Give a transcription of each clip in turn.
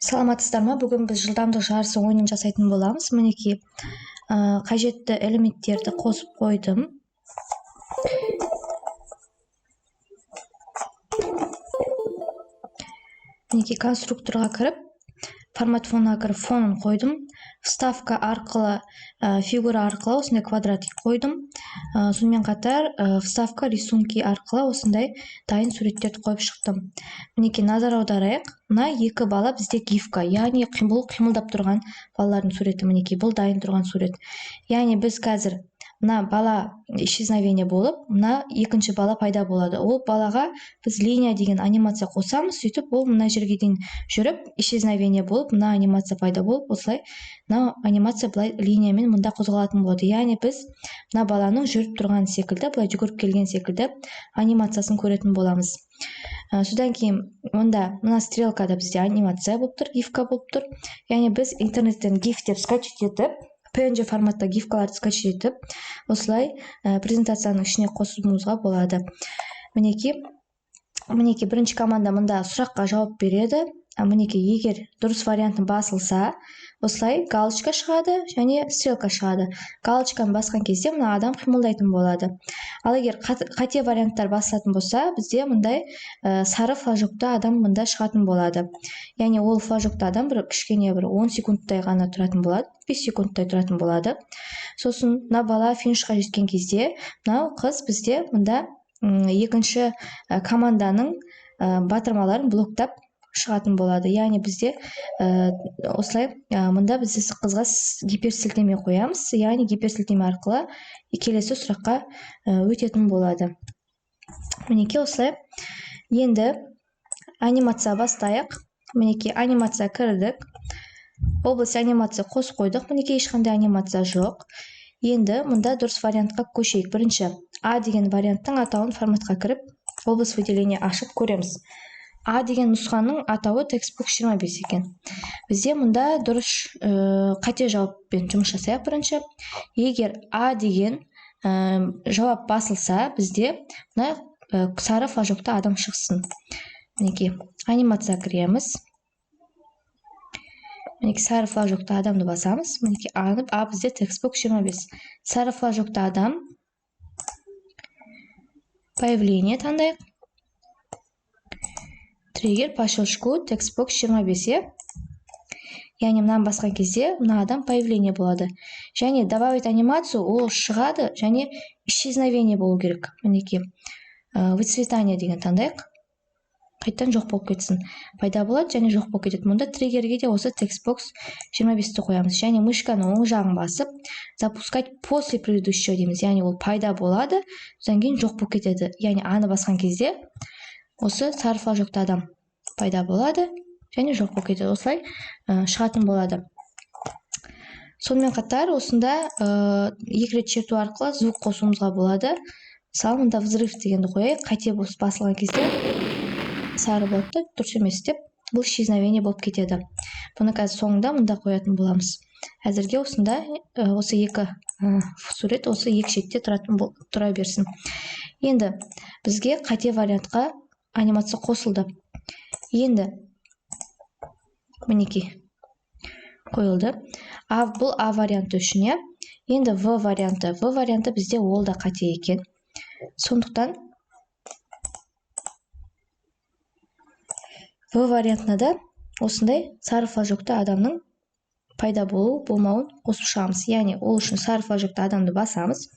Саламатсыздар ма? Бүгін біз жылдамдық жарысы ойынын жасайтын боламыз. Мінекей, қажетті элементтерді қосып қойдым. Мінекей, конструкторға кіріп, формат фонына кіріп, фонын қойдым. Вставка арқылы, фигура арқылы осындай квадратик қойдым. Сонымен қатар, вставка рисунки арқылы осындай дайын суреттерді қойып шықтым. Мінекей, назар аударайық. Мына екі бала бізде гифка, яғни бұл қимылдап тұрған балалардың суреті. Мінекей, бұл дайын тұрған сурет. Яғни біз қазір мына бала исчезновение болып, мына екінші бала пайда болады. Ол балаға біз линия деген анимация қосамыз, сөйтіп ол мына жерге дейін жүріп, исчезновение болып, мына анимация пайда болып, осылай мына анимация былай линиямен мында қозғалатын болады. Яғни біз мына баланың жүріп тұрған секілді, былай жүгіріп келген секілді анимациясын көретін боламыз. Содан кейін мында мына стрелкада бізде анимация болып тұр, гифка болып тұр. Яғни біз интернеттен гиф деп скачать етіп, PNG форматта гифкаларды скачать етіп, осылай презентацияның ішіне қосуымызға болады. Мінекей, мінекей, бірінші команда мында сұраққа жауап береді. Мінекей, егер дұрыс вариантын басылса, осылай галочка шығады және стрелка шығады. Галочканы басқан кезде мына адам қимылдайтын болады. Ал егер қате варианттар басылатын болса, бізде мындай сары флажокта адам мында шығатын болады. Яғни ол флажокта адам бір кішкене бір 10 секундтай ғана тұратын болады, 5 секундтай тұратын болады. Сосын мына бала финишқа жеткен кезде мынау қыз бізде мында екінші команданың батырмаларын блоктап шығатын болады. Яғни бізде осылай мында біз қызға гиперсілтеме қоямыз, яғни гиперсілтеме арқылы келесі сұраққа өтетін болады. Мінекей, осылай. Енді анимация бастайық. Мінекей, анимация кірдік. Область анимация қосып қойдық. Мінекей, ешқандай анимация жоқ. Енді мында дұрыс вариантқа көшейік. Бірінші А деген варианттың атауын форматқа кіріп, область выделения ашып көреміз. А деген нұсқаның атауы textbox 25 екен. Бізде мұнда дұрыс, қате жауаппен жұмыс жасайық бірінші. Егер А деген жауап басылса, бізде мына сары флажокта адам шықсын. Мінекей, анимация кіреміз. Мінекей, сары флажокта адамды басамыз. Мінекей, А бізде textbox 25. Сары флажокта адам, появление таңдайық. Триггер по щелчку textbox 25, иә? Яғни мынаны басқан кезде мына адам появление болады. Және добавить анимацию, ол шығады және исчезновение болу керек. Мінекей, выцветание деген таңдайық. Қайтадан жоқ болып кетсін. Пайда болады және жоқ болып кетеді. Мұнда триггерге де осы textbox 25-ті қоямыз. Және мышканың оң жағын басып, запускать после предыдущего дейміз. Яғни ол пайда болады, содан кейін жоқ болып кетеді. Яғни аны басқан кезде осы сары флажокта адам пайда болады және жоқ болып кетеді. Осылай шығатын болады. Сонымен қатар осында екі рет черту арқылы звук қосуымызға болады. Мысалы, мында взрыв дегенді қояйық. Қате басылған кезде сары болады да, дұрыс емес деп бұл исчезновение болып кетеді. Бұны қазір соңында мында қоятын боламыз. Әзірге осында осы екі сурет осы екі шетте тұра берсін. Енді бізге қате вариантқа анимация қосылды. Енді мінекей қойылды. А, бұл А варианты үшін, иә. Енді В варианты. В варианты бізде ол да қате екен. Сондықтан В вариантына да осындай сары флажокты адамның пайда болу болмауын қосып шығамыз. Яғни ол үшін сары флажокты адамды басамыз.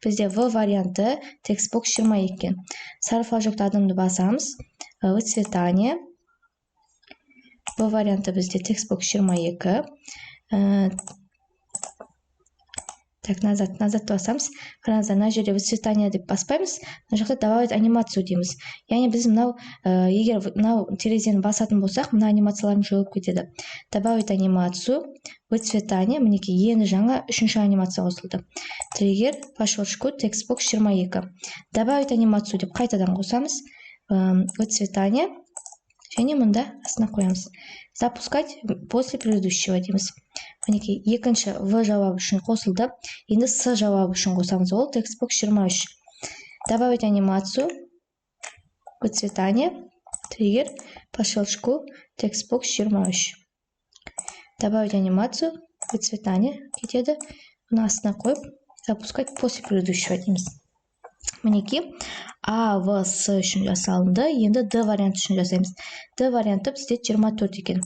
Бізде В варианты textbox 20 екен. Сары флажокты адамды басамыз. Выцветание. В варианты бізде textbox 22. Так, назад, назад басамыз. Қараңыздар, мына жерде выцветание деп баспаймыз. Мына жақта добавить анимацию дейміз. Яғни біз мынау, егер мынау терезені басатын болсақ, мына анимацияларымыз жойылып кетеді. Добавить анимацию, выцветание, мінекей, енді жаңа үшінші анимация қосылды. Триггер по щелчку textbox 22. Добавить анимацию деп қайтадан қосамыз. Выцветание және мында астына қоямыз. Запускать после предыдущего дейміз. Мінекей, екінші В жауабы үшін қосылды. Енді С жауабы үшін қосамыз. Ол textbox 23. Добавить анимацию, выцветание, триггер по щелчку textbox 23. Добавить анимацию, выцветание кетеді. Бұны астына қойып, запускать после предыдущего дейміз. Мінекей, А, В, С үшін жасалынды. Енді Д варианты үшін жасаймыз. Д варианты бізде 24 екен.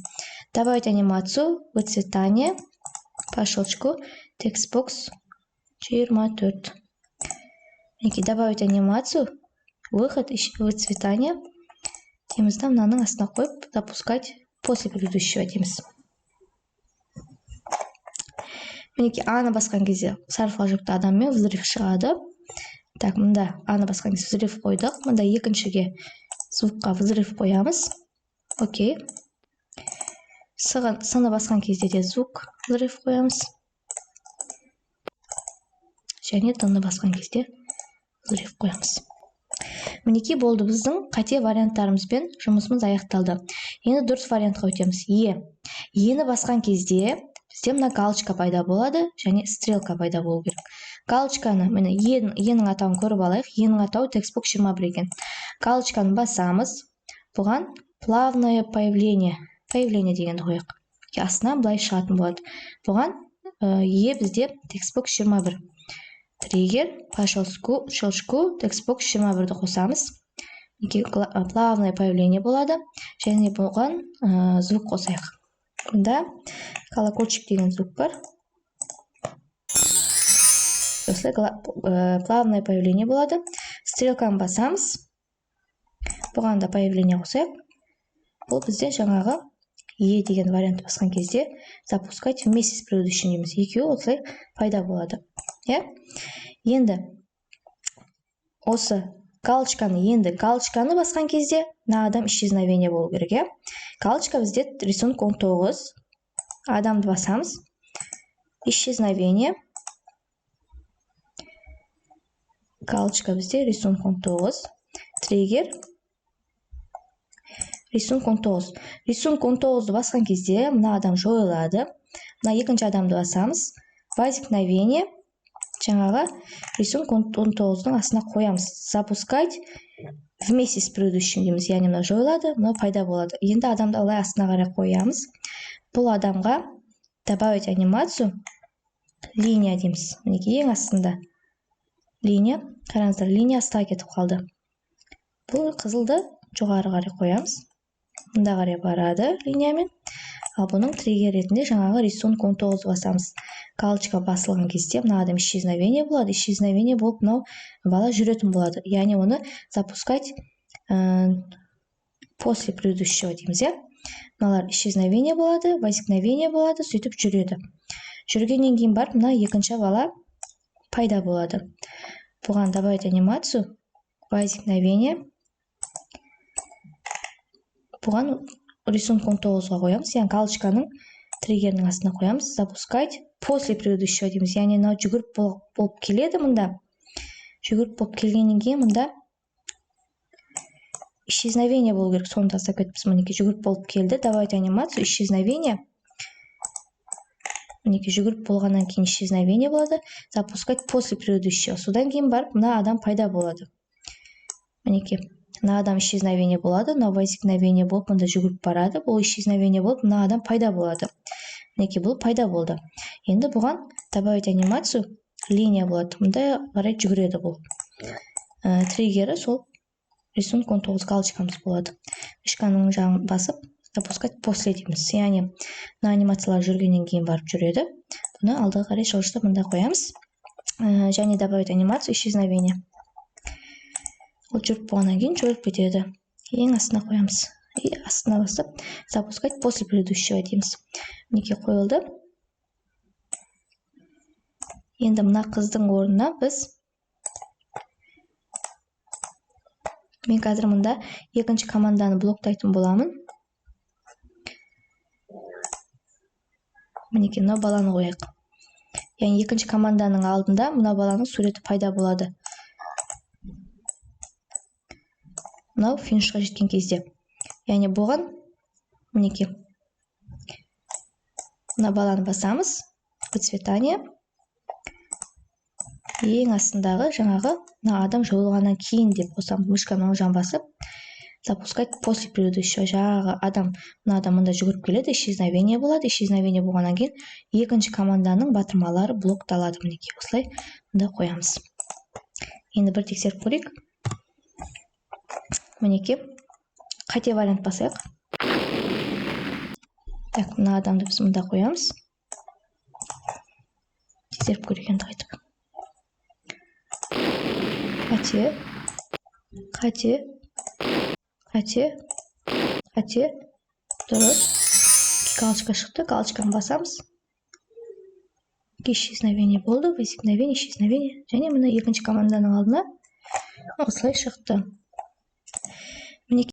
Добавить анимацию, выцветание, по щелчку, текстбокс 24. Мінекей, добавить анимацию, выход, выцветание дейміз да, мынаның астына қойып, запускать после предыдущего дейміз. Мінекей, А-ны басқан кезде сары флажокты адаммен взрыв шығады. Так, мында А-ны басқан кезде взрыв қойдық. Мында екіншіге звукқа взрыв қоямыз. Окей. С-ны басқан кезде де звук взрыв қоямыз. Және Д-ны басқан кезде взрыв қоямыз. Мінекей, болды, біздің қате варианттарымызбен жұмысымыз аяқталды. Енді дұрыс вариантқа өтеміз. Е. Е-ні басқан кезде бізде мына галочка пайда болады және стрелка пайда болу керек. Галочканы, міне, Е-нің атауын көріп алайық. Е-нің атауы текстбокс 21 екен. Галочканы басамыз. Бұған плавное появление, появление дегенді қояйық. Астынан былай шығатын болады. Бұған Е бізде текстбокс 21. Триггер по щелчку текстбокс 21-ді қосамыз. Мінекей, плавное появление болады. Және бұған звук қосайық. Бұнда колокольчик деген звук бар. Осылай плавное появление болады. Стрелканы басамыз. Бұған да появление қосайық. Бұл бізде жаңағы Е деген вариантты басқан кезде запускать вместе с предыдущим дейміз. Екеуі осылай пайда болады. Иә? Енді осы галочканы, енді галочканы басқан кезде мына адам исчезновение болу керек, иә? Галочка бізде рисунок 19. Адамды басамыз. Исчезновение. Галочка бізде рисунок 19. Триггер. Рисунок 19. Рисунок 19-ды басқан кезде мына адам жойылады. Мына екінші адамды басамыз. Возникновение. Жаңағы рисунок 19-дың астына қоямыз. Запускать вместе с предыдущим дейміз. Яғни мына жойылады, мынау пайда болады. Енді адамды алай астына қарай қоямыз. Бұл адамға добавить анимацию линия дейміз. Мінекей, ең астында линия. Қараңыздар, линия астыға кетіп қалды. Бұл қызылды жоғары қарай қоямыз. Мында қарай барады линиямен. Ал бұның триггер ретінде жаңағы рисунок 19 басамыз. Галочка басылған кезде мына адам исчезновение болады. Исчезновение болып мынау бала жүретін болады. Яғни оны запускать после предыдущего дейміз, иә? Мыналар исчезновение болады, возникновение болады, сөйтіп жүреді. Жүргеннен кейін барып мына екінші бала пайда болады. Бұған добавить анимацию, возникновение. Бұған рисунок 19-ға қоямыз, яғни галочканың триггерінің астына қоямыз. Запускать после предыдущего дейміз. Яғни мынау жүгіріп болып келеді мында. Жүгіріп болып келгеннен кейін мында исчезновение болу керек. Соны тастап кетіппіз. Мінекей, жүгіріп болып келді. Добавить анимацию, исчезновение. Мінекей, жүгіріп болғаннан кейін исчезновение болады. Запускать после предыдущего. Содан кейін барып мына адам пайда болады. Мінекей, мына адам исчезновение болады, мынау возникновение болып мында жүгіріп барады. Бұл исчезновение болып мына адам пайда болады. Мінекей, бұл пайда болды. Енді бұған добавить анимацию, линия болады. Мында қарай жүгіреді бұл. Триггері сол рисунок 19 галочкамыз болады. Мышканың жағын басып запускать после дейміз. Яғни мына анимациялар жүргеннен кейін барып жүреді. Бұны алдыға қарай жылжытып мында қоямыз. Және добавить анимацию исчезновение. Ол жүріп болғаннан кейін жойылып кетеді. Ең астына қоямыз. И астына басып запускать после предыдущего дейміз. Мінекей, қойылды. Енді мына қыздың орнына мен қазір мында екінші команданы блоктайтын боламын. Мінекей, мынау баланы қояйық. Яғни екінші команданың алдында мына баланың суреті пайда болады. Мынау финишқа жеткен кезде. Яғни бұған мінекей мына баланы басамыз. Выцветание. Ең астындағы жаңағы мына адам жойылғаннан кейін деп қосамыз. Мышканың оң жағын басып Запускать после предыдущего. Жаңағы адам, мына адам мында жүгіріп келеді, исчезновение болады. Исчезновение болғаннан кейін екінші команданың батырмалары блокталады. Мінекей, осылай мында қоямыз. Енді бір тексеріп көрейік. Мінекей, қате вариант басайық. Так, мына адамды біз мында қоямыз. Тексеріп көрейік енді қайтып. Қате, қате, қате, қате, дұрыс. Галочка шықты, галочканы басамыз. Исчезновение болды, возникновение, исчезновение. Және мына екінші команданың алдына осылай шықты.